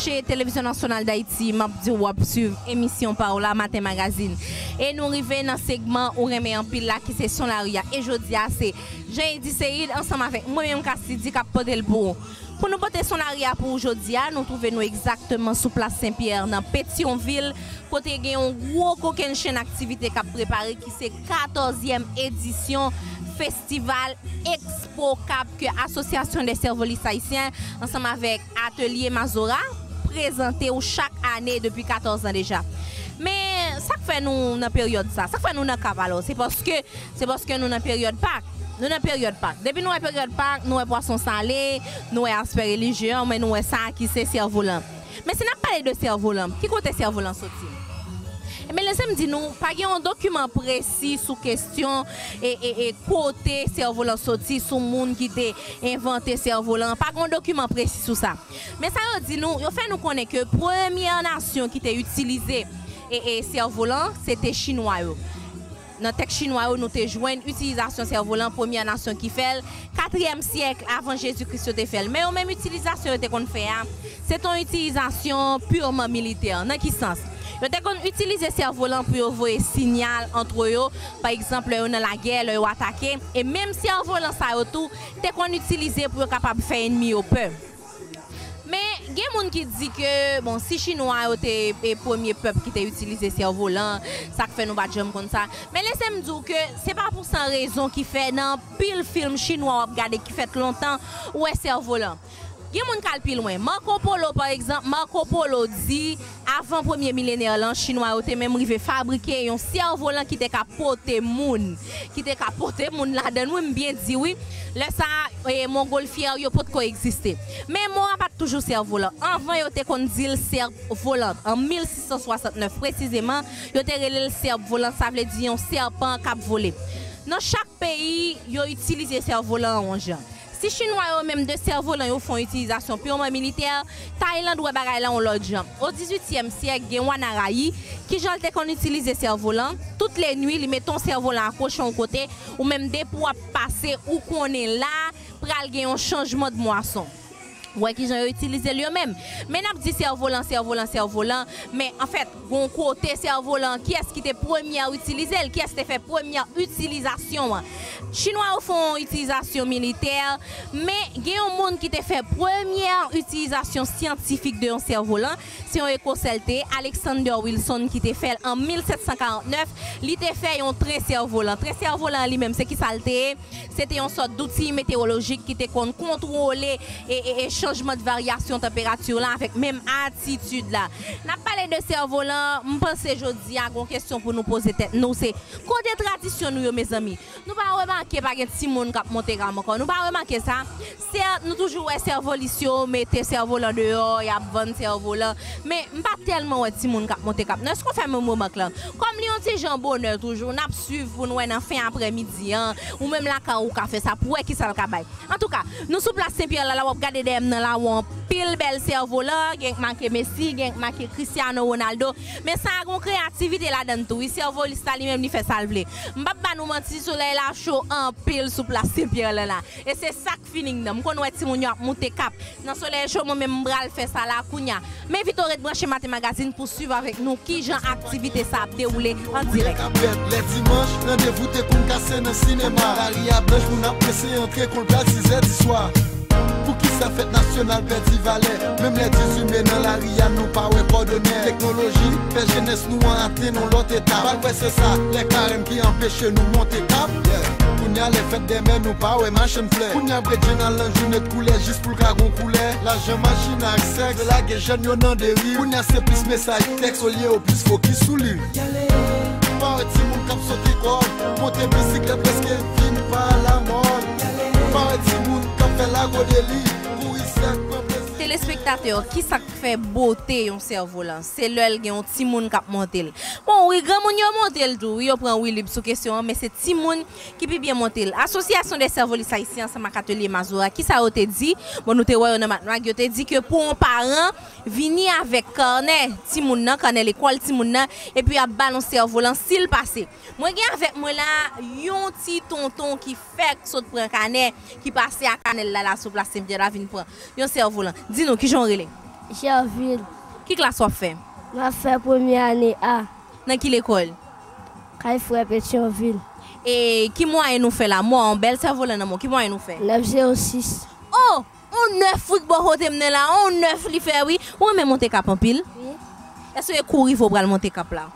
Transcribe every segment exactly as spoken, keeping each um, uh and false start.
Branche Televizyon Nasyonal Dayiti, m ap di w w ap swiv emisyon pa w la, Maten Magazin. E nou rive nan segman ou renmen anpil la, ki se Son Lari a. E jodi a, se Jean Eddy Seid ansanm avèk mwen menm, Cassidy, k ap pote l pou ou. Pou nou pote Son Lari a pou ou jodi a, nou twouve nou egzakteman sou Plas Sen Pyè nan Petyonvil, kote gen yon gwo kokennchenn aktivite k ap prepare, ki se katòzyèm edisyon festival Expo Cap ke Association des Cervelistes Haïtiens ansanm avèk Atelier Mazora prezante w chak ane depi katòz an deja. Men sa k fè nou nan peryòd sa? Sa k fè nou nan Cap alò? Se paske, se paske nou nan peryòd Pak. Nou nan peryòd Pak. Depi nou wè peryòd Pak, nou wè pwason sale, nou wè aspè relijye an, men nou wè sa ki se sèvolan. Men si n ap pale de sèvolan, ki kote sèvolan soti? Ebyen, lese m di nou, pa gen yon dokiman presi sou kesyon e, e, e kote sèvolan soti, sou moun ki te envante sèvolan. Pa gen yon dokiman presi sou sa. Men sa yo di nou, yo fè nou konnen ke premyè nasyon ki te itilize e, e sèvolan, se te Chinwa yo. Nan tèks Chinwa yo, nou te jwenn itilizasyon sèvolan, premyè nasyon ki fè l, katriyèm syèk avan Jezi Kris yo te fè l. Men yo menm itilizasyon yo te konn fè a, se te yon itilizasyon pirman militè. Nan ki sans? Yo te konn itilize sèvolan pou yo voye siyal antre yo, pa egzanp, lè yo nan lagè, lè yo atake. E menm sèvolan sa yo tou, te konn itilize pou yo kapab fè ènmi yo pè. Men, gen moun ki di ke, bon, si Chinwa yo te e premye pèp ki te itilize sèvolan, sa k fè nou pa t janm konn sa. Men lese m di w ke se pa pou san rezon ki fè nan anpil fim Chinwa w ap gade ki fèt lontan, ou wè sèvolan. Gen moun k al pi lwen. Marco Polo, pa egzanp, Marco Polo di, avan premye milenè lan, Chinwa yo te menm rive fabrike yon sèvolan ki te ka pote moun. Ki te ka pote moun ladan l, wi, m byen di, wi. Lè sa a, e, Montgolfière yo potko egziste. Men mo a pa t toujou sèvolan. Anvan, yo te konn di l sèp volant. An mil sis san swasannnèf presizeman, yo te rele l sèp volant, sa vle di yon sèpan k ap vole. Nan chak peyi, yo itilize sèvolan an yon jan. Si Chinwa yo menm de sèvolan yo fè yon itilizasyon pirman militè, Tayland wè bagay la yon lòt jan. O dizuityèm syèk, gen wa Narayi, kijan l te konn itilize sèvolan? Tout lenwi, li mete yon sèvolan akwoche yon kote, ou menm depi w ap pase, ou konnen la pral gen yon chanjman de mwason. Ou wè kijan yo itilize l yo menm. Men n ap di sèvolan, sèvolan, sèvolan, men anfèt, gon kote sèvolan, kiyès ki te premyè itilize l? Kiyès te fè premyè itilizasyon an? Chinwa yo fè yon itilizasyon militè, men gen yon moun ki te fè premyè itilizasyon syantifik de yon sèvolan. Se yon Ekosè l te ye, Alexander Wilson, ki te fè l an mil sèt san karantnèf. Li te fè yon tren sèvolan. Tren sèvolan an li menm, se ki sa l te ye? Se te yon sòt douti metewolojik ki te konn kontwole e, e, e chanjman de varyasyon tanperati la avèk menm atitid la. N ap pale de sèvolan, m panse jodi a gon kesyon pou nou poze tèt nou, se kote tradisyon nou yo, mezanmi? Nou pa remake pa gen timoun k ap monte kap ankò? Nou pa remake sa? Sèt, nou toujou wè sèvolis yo mete sèvolan deyò, y ap vann sèvolan. Men, m pa tèlman wè timoun k ap monte kap non. Èske w fè m remak lan? Kòm li yon ti jan bonè toujou, n ap swiv pou n wè nan fen aprèmidi an, ou menm lakay ou ka fè sa, pou wè kisa l ka bay. Antouka, nou sou plas Sen Pyè la, la w ap gade dèyè m nan la, ou anpil bèl sèvolan, gen k make Messi, gen k make Cristiano Ronaldo. Men sa a gon kreyativite ladan l tou, wi, sèvolis la li menm li fè sa l vle. M p ap ba nou manti, solèy la cho anpil sou plas Sen Pyè la la. E se sa k feeling nan. M konn wè timoun yo ap moute kap. Nan solèy cho, mwen menm m pral fè sa la kounya. Men Vito ret branche Maten Magazin pou swiv avèk nou kijan aktivite sa ap dewoule an dirèk. K ap fèt lè dimanch, randevou te konn kase nan sinema. Lari a blanch, moun ap prese antre, kon l pral sizè di swa. Poukisa fèt nasyonal pèdi valè? Menm lè dizuit me nan lari a, nou pa wè kòdonè. Teknoloji fè jenès nou an atenn yon lòt etap. Pral wè se sa, lè karèm ki anpeche nou monte kap. Kounye a lè fèt dèmen, nou pa wè machann flè. Kounye a bredjenn al nan jounen koulè jis pou l ka gon koulè. Lajan, machin ak sèks, vle lage jèn yo nan deriv. Kounye a se plis mesaj tèks olye yo plis fokis sou li. Pa wè timoun k ap sote kòd, monte bisiklèt prèske vin pa lamòd. Pa wè timoun k ap fè lago deli, kouri sèk, pran plezi. Telespektatè, kisa k fè bote yon sèvolan? Se lè l gen yon timoun k ap monte l. Bon, wi, granmoun yo monte l tou, wi, yo pran wi lib sou kesyon an, men se timoun ki pi byen monte l. Association des Cervelistes Haïtiens ansanm ak Atelier Mazora, kisa yo te di? Bon, nou te wè yo nan Matmag, yo te di ke pou yon paran vini avèk kanè timoun nan, kanè lekòl timoun nan, epi y ap ba l yon sèvolan si l pase. Mwen gen avèk mwen la yon ti tonton ki fèk sot pran kanè, ki pase a kanè l la, la sou plas Sen Pyè la vin pran yon sèvolan. Di nou, kijan w rele? Jèvil. Ki klas w ap fè? M ap fè premye ane A. Nan ki lekòl? Kay Frè Petyonvil. E ki mwayen ou fè la? M wè yon bèl sèvolan nan men w. Ki mwayen ou fè? Nèf zewo sis. Oh! On nèf wi k bò kote m nan la. On nèf li fè wi. Ou renmen monte kap anpil? Wi. Èske kou rive w pral monte kap la?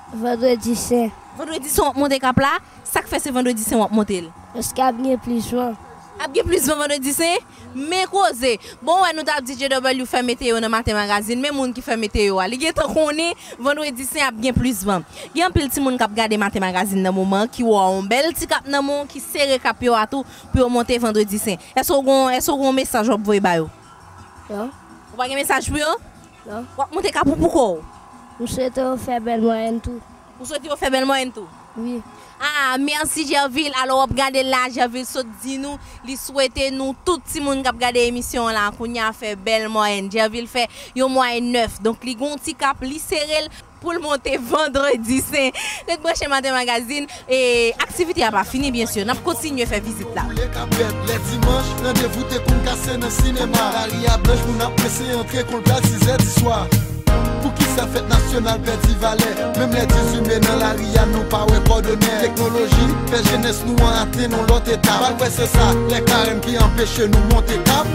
Vandredi sen. Vandredi sen w ap monte kap la? Sa k fè se vandredi sen w ap monte l? Paske ap gen plis van. Ap gen plis van vandredi sen? Men koze. Bon, wè, nou t ap di J W fè meteyo nan Maten Magazin, men moun ki fè meteyo a, li gentan konnen vandredi sen ap gen plis van. Gen anpil timoun k ap gade Maten Magazin nan moman, ki wè yon bèl ti kap nan men w, ki sere kap yo a tou, pou yo monte vandredi sen. Èske w gon, èske w gon mesaj w ap voye ba yo? Non. Ou pa gen mesaj pou yo? Non. W ap monte kap ou pou kò w? M swete yo fè bèl mwayèn tou. Ou swete yo fè bèl mwayèn tou? Wi. Ah, mèsi Jèvil. Alò, w ap gade la, Jèvil sot di nou, li swete nou, tout timoun k ap gade emisyon an la, kounye a fè bèl mwayèn. Jèvil fè yon mwayèn nèf. Donk, li gon ti kap, li sere l pou l monte vandredi sen. Ret branche Maten Magazin. E aktivite a pa fini, byen si. N ap kontinye fè vizit la. Koule k ap fèt lè dimanch, randevou te konn kase nan sinema. Lari a blanch, moun ap prese antre, konn pral sizè di swa. Poukisa fèt nasyonal pèdi valè? Menm lè dizimen nan lari a, nou pa wè kòdonè. Teknoloji fè jenès nou an atenn yon lòt etap. Pa kwè se sa, lè karèm ki anpeche nou monte kap.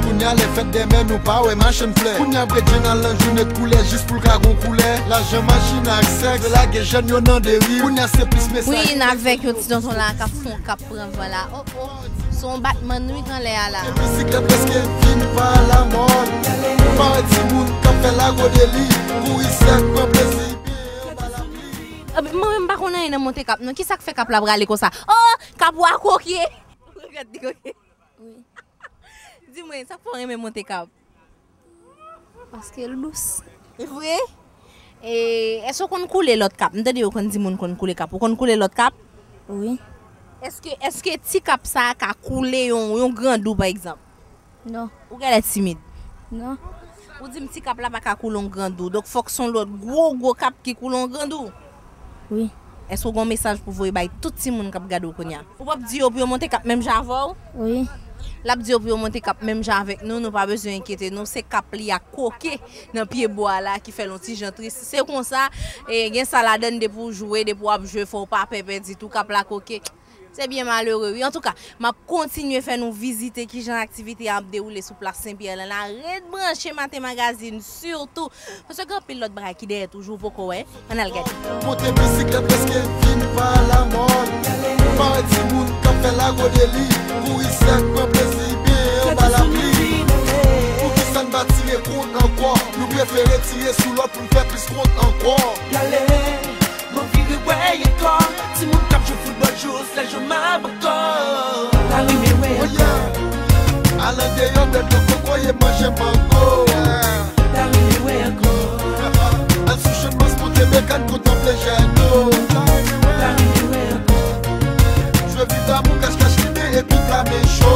Kounye a, lè fèt dèmen, nou pa wè machann flè. Kounye a, bredjenn al nan jounen koulè jis pou l ka gon koulè. Lajan, machin ak sèks, vle lage jèn yo nan deriv. Kounye a, se plis mesaj. Wi, n avèk yon ti tonton la k ap fè yon kap pran van la. Oh, oh. Se yon batman wi k anlè a la. Bisiklèt prèske vin pa lamòd. Ou pa wè timoun k ap fè lago de li. Kouri sèk, pran plezi, byen anba lapli. Ah, men mwen menm m pa konn anyen nan monte kap non. Kisa k fè kap la prale konsa? Oh, kap ou a koke. Gad li koke. Wi. Di mwen, sa k fè w renmen monte kap? Paske l dous. E vre? E, èske w konn koule lòt kap? M tande yo konn di moun konn koule kap. Ou konn koule lòt kap? Wi. Èske, èske ti kap sa a ka koule yon, yon grandou, pa egzanp? Non. Ou genlè timid? Non. Ou di m ti kap la pa ka koule yon grandou. Donk, fòk se yon lòt gwo, gwo kap ki koule yon grandou? Wi. Èske w gen yon mesaj pou voye bay tout timoun k ap gade w kounye a? Ou p ap di yo pou yo monte kap menm jan avè w? Wi. L ap di yo pou yo monte kap menm jan avèk nou, nou pa bezwen enkyete nou, se kap li a koke nan pye bwa la ki fè l yon ti jan tris. Se konsa, e, gen sa ladann depi w jwe, depi w ap jwe, fò w pa pè pèdi tou, kap la koke. Se byen malere, wi. Antouka, m ap kontinye fè nou vizite kijan aktivite a ap dewoule sou plas Senpyè lan la. Ret branche Maten Magazin, sitou, paske gen anpil lòt bagay ki dèyè toujou, poko wè. Ann al gade. Monte bisiklèt prèske vin pa lamòd. Ou pa wè timoun k ap fè lago de li. Kouri sèk, pran plezi, byen anba lapli. Poukisa n pa tire kont ankò? Nou prefere tire sou lòt pou n fè plis kont ankò. Gale. Mwen vire wè ankò timoun k ap jwe foutbòl jous lè jou m ap ankò. Ta renmen wè ankò. Al andeyò bèt lòt kokoye manje mango. Ta renmen wè ankò. Al sou chanmas monte mekàn kontanple jèn yo. Ta renmen wè ankò. Jwe viv damou kach kach limen epi flamen cho.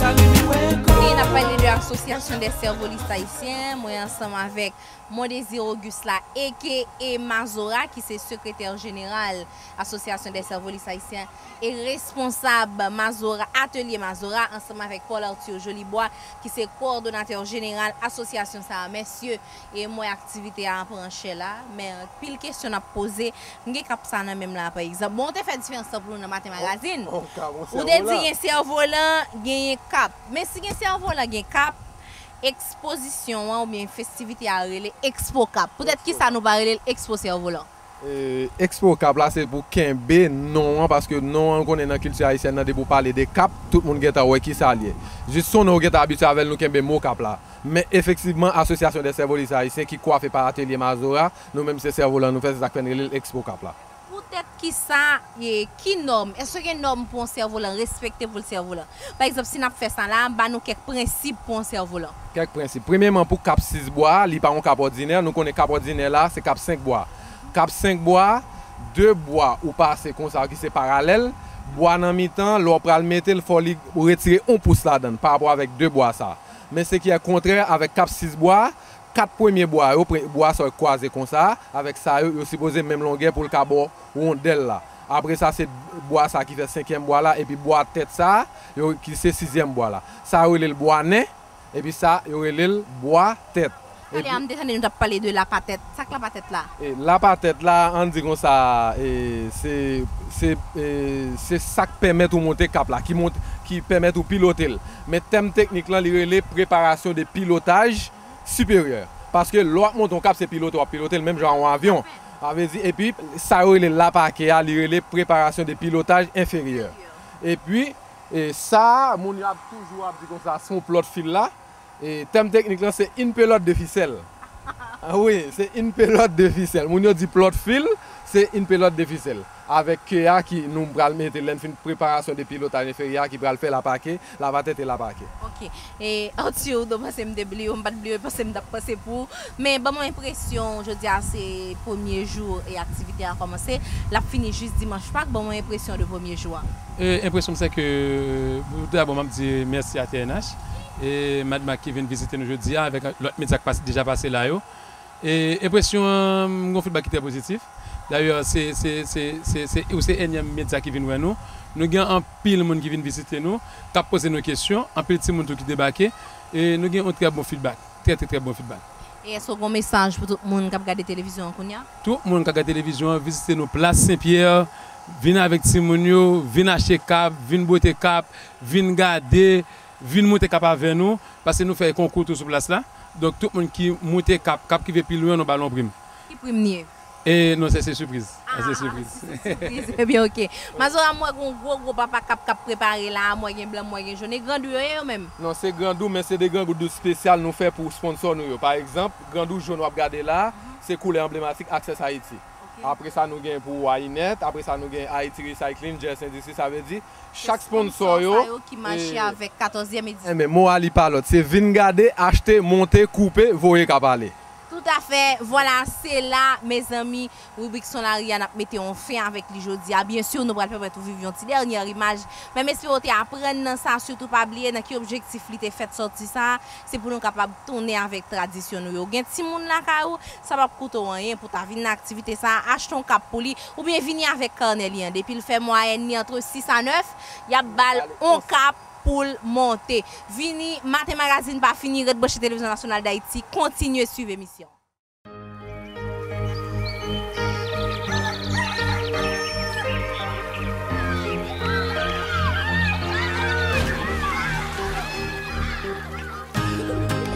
Ta renmen wè ankò. E n ap pale de Asosyasyon dè Sèvolis Ayisyen. Mwen ansanm avèk Mondésir Auguste la, A K A Mazora, ki se sekretè jeneral Association des Cerveaux Haïtiens, e responsab Mazora, Atelier Mazora, ansanm avèk Paul Arthur Jolibois, ki se kowòdonatè jeneral asosyasyon sa a. Mesye, e m wè aktivite a pran chè la, men pil kesyon n ap poze. M gen kap sa nan men m la, pa egzanp. Bon, ou te fè diferans lan pou nou nan Maten Magazin. Ou te di gen sèvolan, genyen kap. Men si gen sèvolan, gen kap, ekspozisyon an oubyen festivite a rele Expo Kap. Poutèt kisa nou pa rele l Expo Sèvolan? E, Expo Kap la, se pou kenbe non an, paske non an, ou konnen nan kilti ayisyèn nan, depi w pale de kap, tout moun gentan wè kisa l ye. Jis se yon non ou gentan abitye avè l, nou kenbe mo kap la. Men efektivman, Association des Cerveaux Haïtiens ki kwafe pa Atelier Mazora, nou menm se sèvolan nou fè, se sa k fè n rele l Expo Kap la. Poutèt kisa, e, ki nòm? Èske gen nòm pou yon sèvolan respekte pou l sèvolan? Pa egzanp, si n ap fè sa la, ba nou kèk prensip pou yon sèvolan. Kèk prensip. Premyeman, pou kap sis bwa a, li pa yon kap òdinè. Nou konnen kap òdinè la, se kap senk bwa. Kap senk bwa, de bwa ou pase konsa ki se paralèl. Bwa nan mitan, lè w pral mete l, fò li retire yon pous ladan l pa rapò avèk de bwa sa. Men se ki è kontrè avèk kap sis bwa a, kat premye bwa yo, pre-, bwa sa yo k kwaze konsa a, avèk sa yo, yo sipoze menm longè pou l ka ba w wondèl la. Apre sa, se bwa sa ki fè senkyèm bwa la, epi bwa tèt sa a, yo, ki se sizyèm bwa la. Sa yo rele l bwa nen, Epi sa, yo rele l bwa tèt. Talè a, m te tande nou t ap pale de lapatèt. Sa k lapatèt la? E lapatèt la, ann di konsa, e, se, se, e, se sa k pèmèt ou monte kap la, ki mont-, ki pèmèt ou pilote l. Men tèm teknik lan, li rele preparasyon de pilotaj siperyè. Paske lè w ap monte yon kap, se pilote w ap pilote l, menm jan yon avyon. Sa vle di, epi sa yo rele lapake a, li rele preparasyon de pilotaj enferyè. Epi, e sa, moun yo ap toujou ap di konsa, se yon plòt fil la. E tèm teknik lan, se une pelote de ficelle. Ah wi, se une pelote de ficelle. Moun yo di plòt fil, se une pelote de ficelle. Avèk ke a ki nou pral mete lè n fin preparasyon de pilotaj enferyè a ki pral fè lapake, lapatèt e lapake. Ok. E Arthur, ou do panse m te bliye w, m pa t bliye w, panse m t ap panse pou ou. Men ban mwen enpresyon, jodi a se premye jou e aktivite a kòmanse. L ap fini jis dimanch Pak. Ban mwen enpresyon de premye jou a. E enpresyon m se ke, pou dabò, m ap di mèsi a T N H. E Mad Max ki vin vizite nou jodi a avèk lòt medya k pas-, deja pase la yo. E enpresyon an, m gen yon feedback ki trè pozitif. Dayè, se, se, se, se, se, ou se ènyèm medya ki vin wè nou. Nou gen anpil moun ki vin vizite nou, k ap poze nou kesyon, anpil timoun tou ki debake. E nou gen yon trè bon feedback, trè, trè, trè bon feedback. E èske w gen yon mesaj pou tout moun k ap gade televizyon an kounye a? Tout moun k ap gade televizyon an, vizite nou Plas Sen Pyè, vin avèk timoun yo, vin achte kap, vin bwote kap, vin gade, vin moute kap avè nou, paske nou fè konkou tou sou plas la. Donk, tout moun ki moute kap, k ap rive pi lwen, nou ba l yon prim. Ki prim li ye? E non, se, se sipriz. Ah, se sipriz. Se sipriz. Ebyen, ok. Mazora, m wè gen yon gwo, gwo papa kap k ap prepare la, m wè gen blan, m wè gen jòn. E grandou yo ye yo menm? Non, se grandou, men se de grandou espesyal nou fè pou sponsò nou yo. Pa egzanp, grandou jòn w ap gade la, se koulè anblematik Access Haiti. Ok. Apre sa, nou gen pou Wainet, apre sa, nou gen Haiti Recycling, Jers Industries, sa vle di, chak sponsò yo, sa yo ki mache e, avèk katòzyèm edisyon. Enben, mo a li pa lòt, se vin gade, achte, monte, koupe, voye kap ale. Toutafè, vwala, se la, mezanmi, ribrik Son Lari a, n ap mete yon fen avèk li jodi a. Byen si, nou pral pèmèt ou viv yon ti dènyè imaj. Men m espere w te aprann nan sa, sitou pa bliye nan ki objektif li te fèt sòti sa, se pou nou kapab tounen avèk tradisyon nou yo. Gen timoun lakay ou, sa p ap koute w anyen pou ta vin nan aktivite sa, achte yon kap pou li, oubyen vini avèk kanè li an. Depi l fè mwayèn li antre sis a nèf, y ap ba l yon kap pou l monte. Vini, Maten Magazine pa fini, ret branche Televizyon Nasyonal d Ayiti, kontinye swiv emisyon.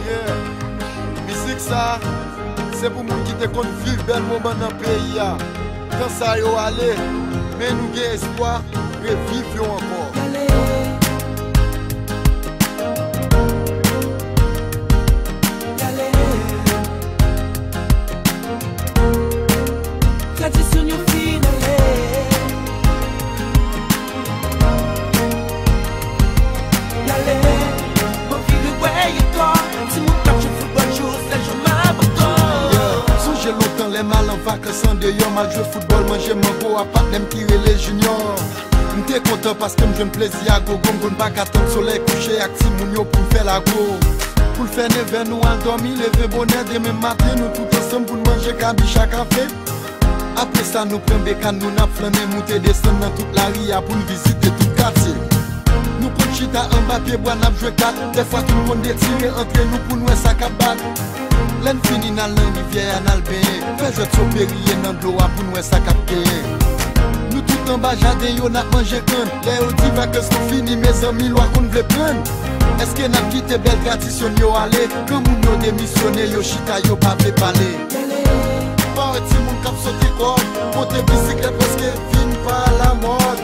Yeah. Mizik sa, se pou moun ki te konn viv bèl moman nan peyi a. Tan sa yo ale, men nou gen espwa reviv yo ankò. Tradisyon yo fin ale. N ale, mwen vire wè yo ankò. Timoun k ap jwe foutbòl jou se jou m ap ankò. Sonje lontan lè m al an vakans andeyò, m al jwe foutbòl, manje mango a patnè m ki rele Junior. M te kontan paske m jwenn plezi a gogo, m konn pa ka tann solèy kouche ak timoun yo pou m fè lago. Pou l fè nevè nou al dòmi, leve bonè demen maten, nou tout ansanm pou n manje kabicha kafe. Apre sa, nou pran bekàn nou, n ap flannen, moute desann nan tout lari a pou n vizite tout katye. Nou konn chita anba pye bwa, n ap jwe kat. Dèfwa, tou n konn detire antre nou pou n wè sa k ap bat. Lè n fini, n al nan rivyè a, n al benyen. Fè jwèt sou periye nan dlo a pou n wè sa k ap genyen. Nou tout anba jaden yo, n ap manje kann. Lè yo di vakans nou fini, mezanmi, lwa konn vle pran n. Èske n ap kite bèl tradisyon yo ale? Granmoun yo demisyone, yo chita, yo pa vle pale. Pa wè timoun k ap sote kòd, monte bisiklèt prèske vin pa lamòd.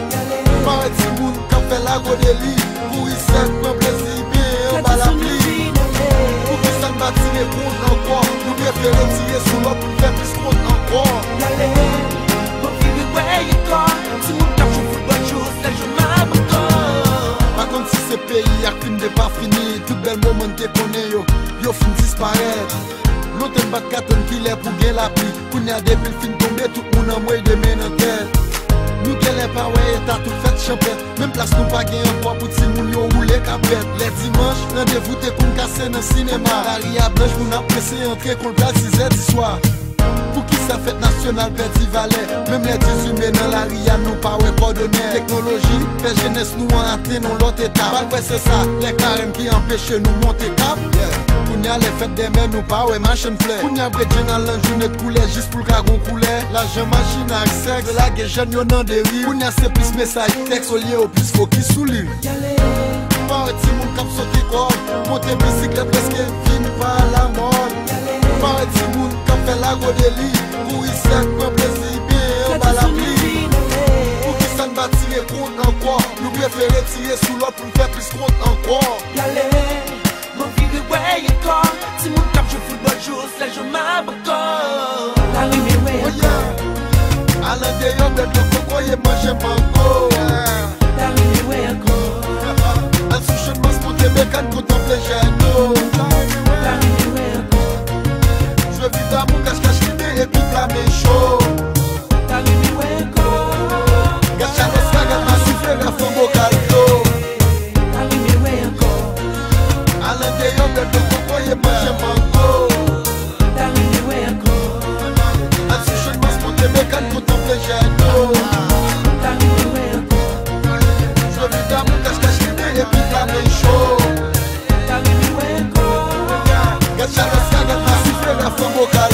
Pa wè timoun k ap fè lago de li, kouri sèk, pran plezi benyen anba lapli. Poukisa n pa tire kont ankò? Nou prefere tire sou lòt pou n fè plis kont ankò. N ale, mwen vire wè yo ankò. Timoun k ap jwe foutbòl jou se jou m ap ankò. Pa konn si se peyi a k fin depafini, tout bèl moman n te konnen yo, yo fin disparèt. Lontan n pa t ka tann kilè pou gen lapli. Kounye a depi l fin tonbe, tout moun anmwey de men nan tèt. Nou genlè pa wè eta tout fèt chanpèt. Menm plas nou pa gen ankò pou timoun yo woule kapèt. Lè dimanch, randevou te konn kase nan sinema. Lari a blanch, moun ap prese antre kon l pral sizè di swa. Poukisa fèt nasyonal nasyonal pèdi valè. Menm lè dizuit me nan lari a, nou pa wè kòdonè. Teknoloji fè jenès nou an atenn yon lòt etap. Al kwè se sa, lè karèm ki anpeche nou monte kap. Kounye a lè fèt dèmen, nou pa wè machann flè. Kounye a bredjenn al nan jounen koulè jis pou l ka gon koulè. Lajan, machin ak sèks, lage jèn yo nan deriv. Kounye a se plis mesaj tèks olye yo plis fokis sou li. Ou pa wè timoun k ap sote kòd, monte bisiklèt prèske vin pa lamòd. Ou pa wè timoun k ap fè lago deli, kouri sèk, pran plezi, benyen anba lapli. Poukisa n pa tire kont ankò? Nou prefere tire sou lòt pou n fè plis kont ankò. Yale, mwen vire wè ankò. Timoun k ap jwe foutbòl jous lè jou m ap ankò. Lari m wè ankò. Al andeyò, bèt lò kokoye, manje mango. Lari m wè ankò. Al sou chann mas, monte mekàn, kontanple jèn yo. Lari m wè ankò. Jwe vit damou, kach kach kite epi flame cho. Lari m wè ankò. Gad Charles Carat, masifle, rafan bokal dlo. Lari m wè ankò. Al andeyò, bèt lò kokoye, manje mango. Lari m wè ankò. Al sou chann mas, monte mekàn, kontanple jèn yo. Lari m wè ankò. Jwe vit damou, kach kach kite epi flame cho. Lari m wè ankò. Gad Charles Carat, masifle, rafan bokal